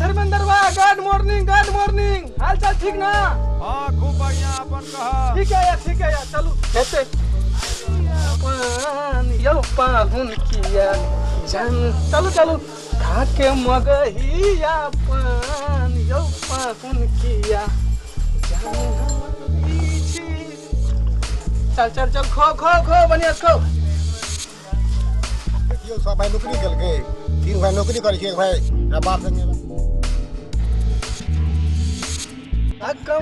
Dharmendra भाई, good morning, good morning. हाल चाल ठीक ना? हाँ खूब बढ़िया, अपन कह। ठीक है यार, ठीक है यार, चलू हेते। यो पाहुन किया जान, चलू चलू खाके मगहिया पान, यो पाहुन किया जान। चल चल चल, खो खो खो, बढ़िया खो। देखियो सब भाई नौकरी केलकै, तीन भाई नौकरी करै छै, एक भाई बाप संगे।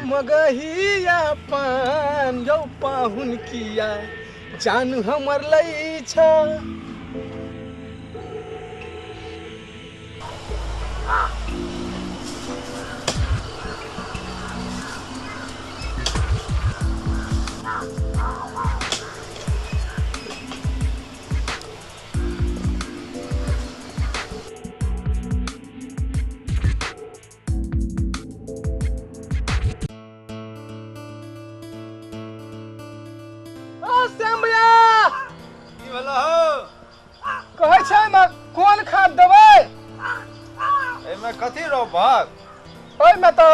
मगहिया पान यौ पाहुन किया जान हमर लै छ। कोन खाद देबै? एहिमे कथी रोपब? ओहिमे तऽ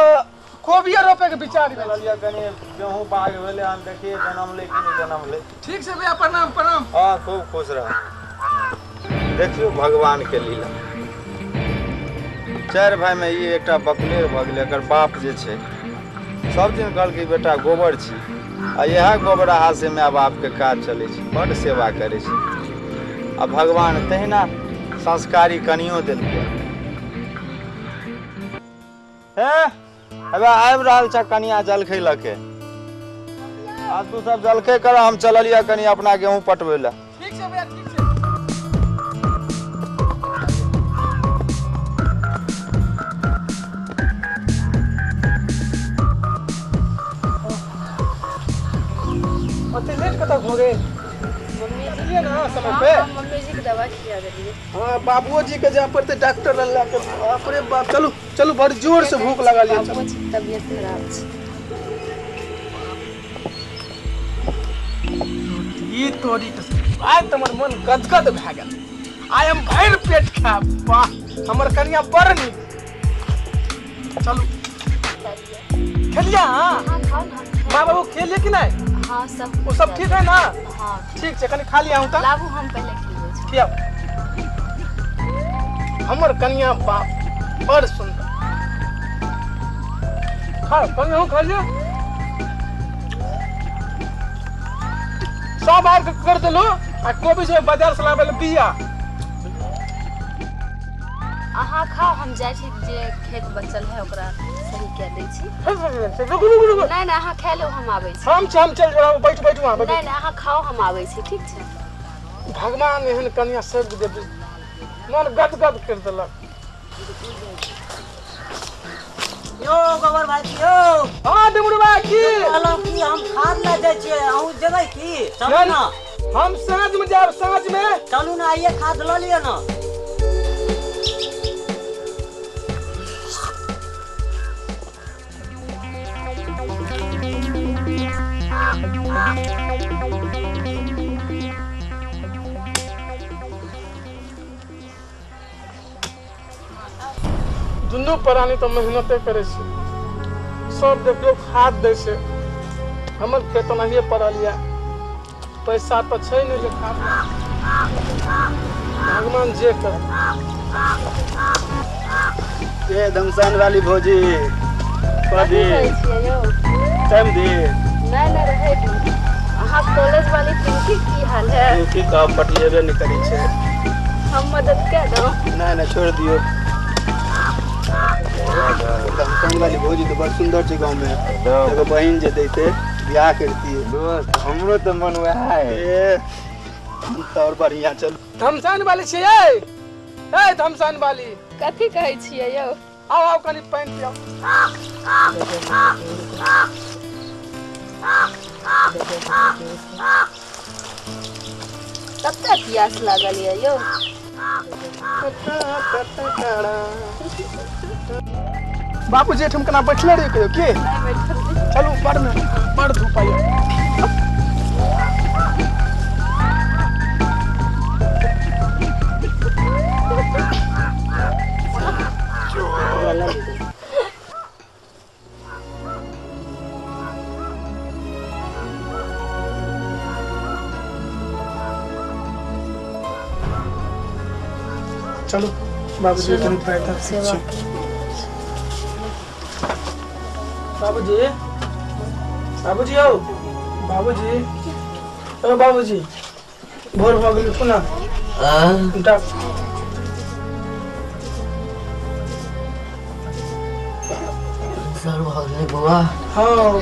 कोबिये रोपे के विचार भेल। कनि गेहूँ बाग भेलै हन, देखिए जनमलै कि नहि जनमलै। ठीक छै भैया, प्रणाम प्रणाम। हाँ खूब खुश रह। देखियौ भगवान के लीला, चारि भाई में ई एकटा बकलेर भऽ गेलै। एकर बाप जे छै सब दिन कहलकै बेटा गोबर छी, आ इएह गोबराहा से माय बाप के काज चलै छै, बड्ड सेवा करै छै। आ भगवान तहिना संस्कारी कनियो देलकै। हे अबे आबि रहल छ कनिया जलखै लऽ के। आ तू सब जलखै कर, हम चललियै कनि अपना गेहूँ पटबै लए। ठीक छै भैया, ठीक छै। ओते लेट कतऽ भऽ गेल? ना समय पे मम्मी जी के दवा खिया देलियै। हां बाबूओ जी के जाय पड़तै डॉक्टर लग लए के। बाप रे बाप, चलू चलू, बड़ जोर से भूख लागल ये। बाबूजी के तबियत खराब छै। ई तोरी के आइ त हमर मन गदगद भए गेल। आइ हम भरि पेट खायब। वाह हमर कनिया बड़ नीक। चलू खेलिया? हां खाओ ना। माँ बाबू खेलिए कि नहीं? हाँ सब, वो सब ठीक है ना? हाँ ठीक छै, कनि खा लिया हूँ। लाबू हम पहले खिबै छी। खियाउ। हमर कनिया बाप बड़ सुंदर। खाओ कनिया, खा लियो। सब आर कर देलू आ कोबी से बाजार से लाबे बिया। अहाँ खाओ, हम जाइ छी जे खेत बचल है ओकरा सही कए दै छी। रुकू रुकू रुकू। नहीं नहीं, अहाँ खा लो, हम आबै छी। हम चल जाउ, बैठ बैठ वहाँ बैठ। नहीं नहीं, अहाँ खाओ, हम आबै छी। ठीक छै। भगवान एहन कनिया सब देबी, मन गदगद कर देलक। यो गोबर भाई यो। हाँ डुमरू भाई की कहलहुँ कि हम खाद लए जाइ छियै, अहूँ जेबै की? चलू ना, हम साँझ में जायब, साँझ में। चलू ना, आइए खाद लऽ लिअ ना। दुनू प्राणी तो मेहनते करे छै, सब देखियो खाद दै छै। हमर खेत ओनाहिए पड़ल यऽ, पैसा तो छै नहीं जे खाद। भगवान जे कर। ए धमसान वाली भौजी कथी टाइम दी? नहीं नहीं रहे दी। अहाँ कॉलेज वाली पिंकी की हाल है? पिंकी का पटिएबे नहीं करी छै। हम मदद कर दो। नहीं नहीं छोड़ दियो। धमसान वाली भौजी तो बड़ सुंदर छै गाँव में, एगो बहिन जे दैते बियाह करतियै। दोस्त हमरो तो मन वएह है। ए हम तो और बढ़िया। चल धमसान वाली छियै? ए धमसान वाली कथी कहै छियै यौ? आओ आओ कनि पानि पियाओ। कते प्यास लागल ये यौ? बाबूजी एहिठाम केना बैठले रहियै कहियो की? चलू बड़ में बड़ धूप आइए। चलो बाबूजी कनी पैर सेवा। बाबूजी बाबूजी आओ बाबूजी ओ बाबूजी भोर भऽ गेल उठू ना। सर भऽ गेलै बौआ। हाँ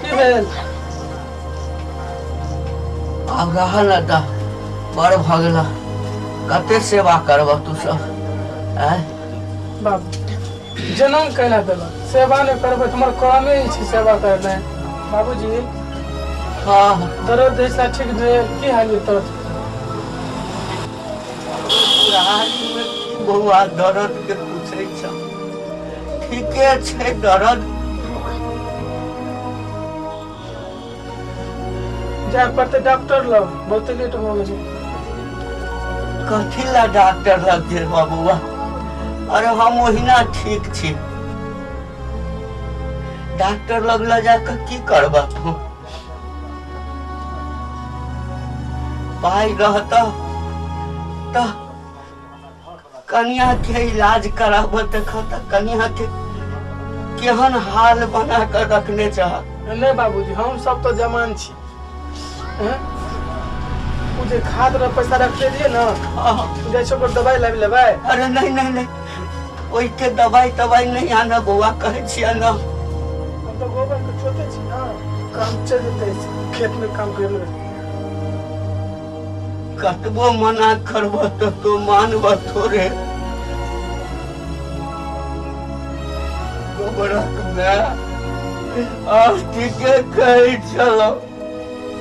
की भेल? आब रहल न तऽ बड़ भऽ गेल, कते सेवा करबह तू सब? आँय बाबू जनम कैला देलक, सेवा नहि करबै तऽ हमर कामे छै सेवा करनाइ। बाबूजी हाँ दर्द जैसा ठीक भेल की हाल दर्द? बौआ दर्द के पूछै छ, ठीके छै दर्द। जाय पड़तै डॉक्टर लग, बहुते लेट भऽ गेल। कथी ला डॉक्टर लग जेबह बौआ? अरे हम ओहिना ठीक छी, डॉक्टर लग लऽ जाकऽ की करबह तू? पाइ रहतह तऽ कनिया के इलाज कराबह। देखह तऽ कनिया के केहन हाल बना कऽ रखने छह। नहि बाबूजी हम सब तऽ जवान छी, ओ जे खाद रह पैसा रखले रहियै ने, जाइ छी ओकर दवाइ लाबि लेबै। अरे नहीं नहीं नहीं, ओहिके दवाइ तवाइ नहीं आनऽ बौआ, कहै छियै न। हम तऽ गोबर के जोतै छी ने, काम चलि जेतै, खेत में काम करि लेबै। कतबो मना करबह तऽ तू मानबह थोड़े। गोबरक माय आब ठीके कहै छलहुँ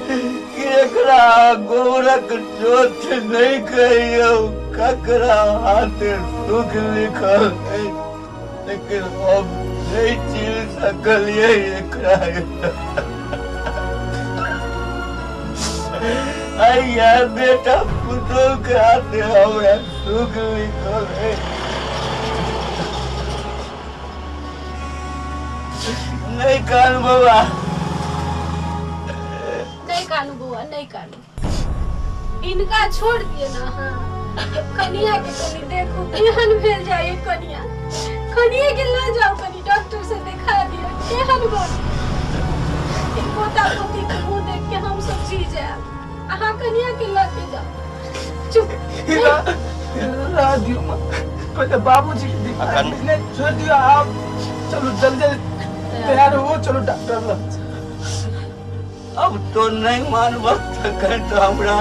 कि एकरा गोबरक जोत नहीं कहियौ, ककरा हाथे सुख लिखल है, लेकिन हम नहीं चिन्ह सकलियै एकरा। अय्या बेटा पुतोह के हाथे हमरा सुख लिखल है। नहीं कान बौआ, नहीं कानू बौआ, नहीं कानू, इनका छोड़ दिए ना। हाँ कनिया के कनी देखू केहन भेल जाए कनिया, कनिया के ले जाओ कनी डॉक्टर से दिखा दिया केहन बन। पोता पोती के मुँह देख के हम सब जी जाए। अहाँ कनिया के लऽ के जाओ। चुप रह दियो पहले बाबूजी के दिखा, नहीं छोड़ दियो आप। चलो जल्दी तैयार हो, चलो डॉक्टर लग। अब तो नहीं मानबह तखन तो हमरा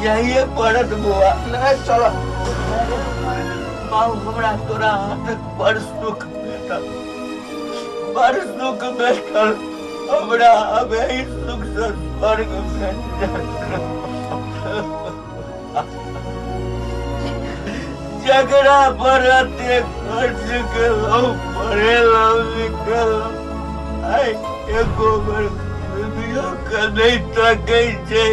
जाइए पड़त बौआ। नहीं चलो बाबू, हमरा तोरा हाथक बड़ सुख भेटल, बड़ सुख भेटल हमरा। अब एहि सुख से स्वर्ग भेट जायत। जकरा पर एते खर्च केलहुँ, पढ़ेलहुँ लिखेलहुँ, आइ एको बेर के नहीं तकै छै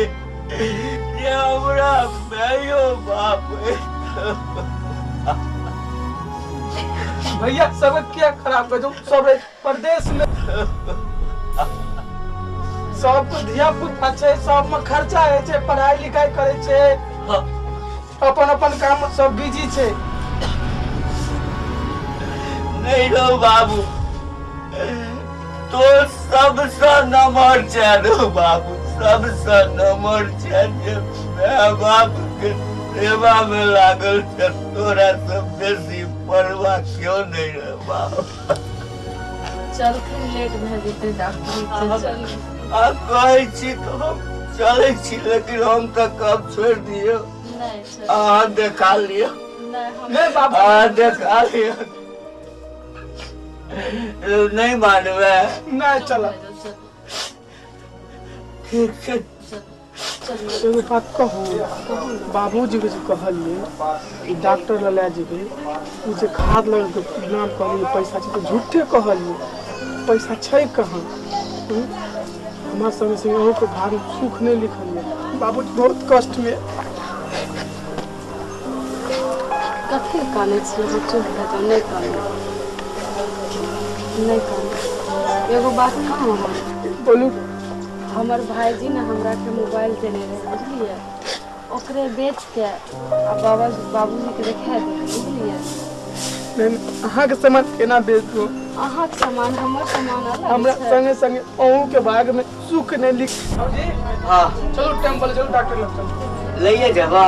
जे हमरा मायो बाप। भैया सब क्या खराब कर दो, सब परदेश में सब धिया पुता छै, सब में खर्चा होइ छै, पढ़ाई लिखाई करै छै, अपन अपन काम सब बिजी छै। नहीं रो बाबू, तो सबसँ नमहर छै रो बाबू, सबसँ नमहर छै जे my बाप के सेवा में लागल छै, तोरा सब बेसी परवाह क्यों नहीं रे बाबू। चलखिन लेट भए जेतै डॉक्टर। चल आ कहै छी तऽ हम चलै छी, लेकिन हम तऽ कब छोड़ि दियौ। अहाँ देखा लिअ, अहाँ देखा लिअ। नहीं मानबै? नहीं चल ठीक छै, एगो बात कहू, बाबूजी के जे कहलिए डॉक्टर लग ले जेबै, ओ जे खाद लग के नाम कहलिए पैसा छै, तऽ झूठे कहलिए, पैसा छै कहाँ? हमरा संगे संगे अहूँके भाग सुख नहीं लिखलिए, बाबूजी बहुत कष्ट में। कथी कानै छियै? चुप भए जाउ, नहि कानू, नहि कानू। एगो बात कहू? बोलू। हमर भाईजी ने हमरा के मोबाइल देने रहे, बुझलिए, ओकरे बेच के आ बाबा बाबूजी के देखा दे, बुझलिए। अहाँके सामान केना बेच दू? अहाँके सामान हमर सामान अलग। हमरा संगे संगे अहूँ के भाग में सुख नहीं लिख। हाँ चलो टेम्पल चलो, डॉक्टर लग चलो। लइए जबा।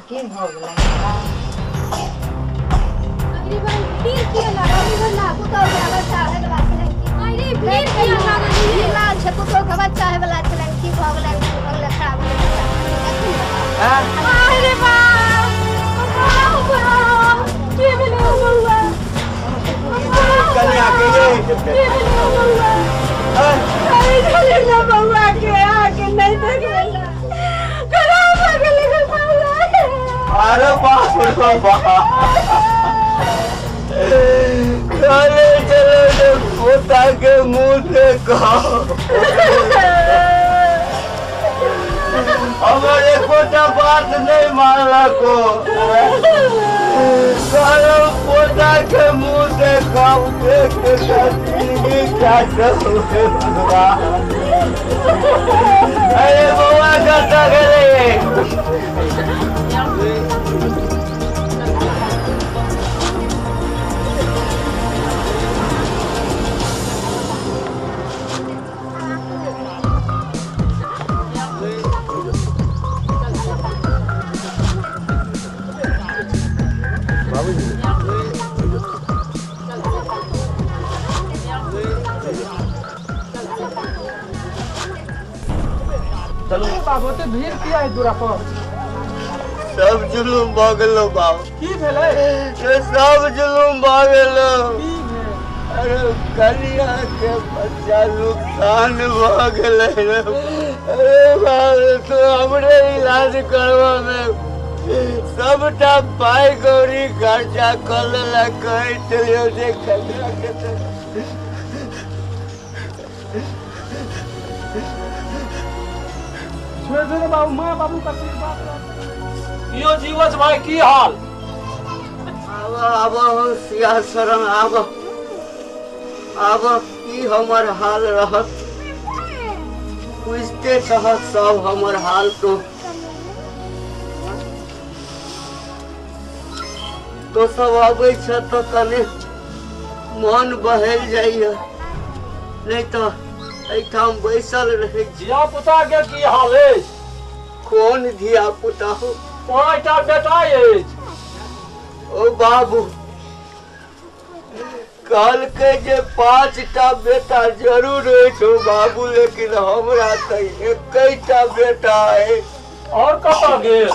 की हो गेलै? अगली बार भीड़ किया लागल? अगली बार ना पुतोह के बच्चा होय वाला छलै। अरे भीड़ किया लागल? लाल छै, पुतोह के बच्चा होय वाला छलै, की भऽ गेलै? भऽ गेलै खराब भऽ गेलै। अरे बाप बाप, की भेलै बौआ? कन्या के ये की भेलै बौआ? अरे चले ना बौआ के आके नहीं देखले, खराब भऽ गेलै बौआ। अरे बाप रे बाप, चले चले रे पोता के मुंह देखो। हमर एकोटा बात नहीं मानला को, पोता के मुंह देखो, देख के जिंदगी काटो भगवान। अरे बौआ कतऽ गेलै? चलो बाबू, ते भीड़ किया है दूरा पर? सब जुलूम भऽ गेलो बाबू। की भेलै? सब जुलूम भऽ गेलो। अरे कनिया के बच्चा नुकसान भऽ गेलै। अरे बाबू, तो हमरे इलाज करबा में सबटा पाइ कौड़ी खर्चा कऽ लेलक। कहै छलियौ जे कनिया के छोड़ दे बाबू, माँ बाबू का आशीर्वाद। यो जीवस भाई की हाल? आब आब सिया शरण, आब आब की हमर हाल रहत? पूछते छह सब हमर हाल। तो सब आबै छ तो कने मन बहल जाइए, नहीं तो एहिठाम बैसल रहे। धिया पुता के की हाल अछि? कोन धिया पुता हो? 5टा बेटा अछि। ओ बाबू, कहलकै जे 5टा बेटा जरूर अछि बाबू, लेकिन हमरा तऽ 1टा बेटा अछि। और कतऽ गेल?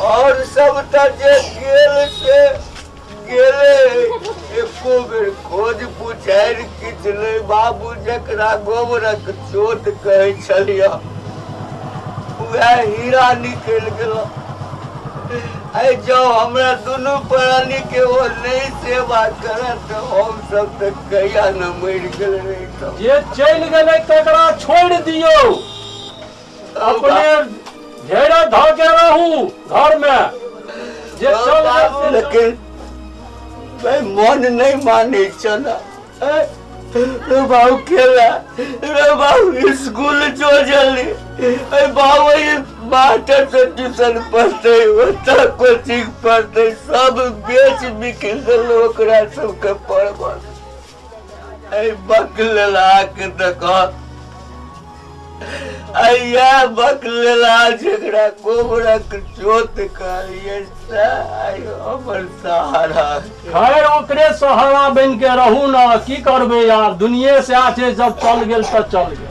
और सबटा जे गेल से गेले, एको बेर खोज पुछारि किछु नहि बाबू। जकरा गोबरक चोट कहै छलियै वएह हीरा निकलि गेल। आइ जँ हमरा दुनू प्राणी के ओ नहि सेवा करत तऽ हम सब तऽ कहिया न मरि गेल रहितहुँ। जे चलि गेलै तकरा छोड़ि दियौ, अपने घेरा धऽ के रहू घर में। जे चल गेल, लेकिन भाई मन नहीं माने चला। रे बाबू खेला, रे बाबू स्कूल जो जल्दी, अरे बाबू ये मास्टर से ट्यूशन पढ़ते, ओतऽ कोचिंग पढ़ते, सब बेच बिक गेल ओकरा सबके पढ़बल। अरे बकलेला के देखो, अय्या बकलेला जकरा गोबरक जोत कहलियै से आइ हमर सहारा। खैर ओकरे सहारा बनि के रहू न, की करबै यार, दुनिये से छै, जब चल गेल तऽ चल गेल।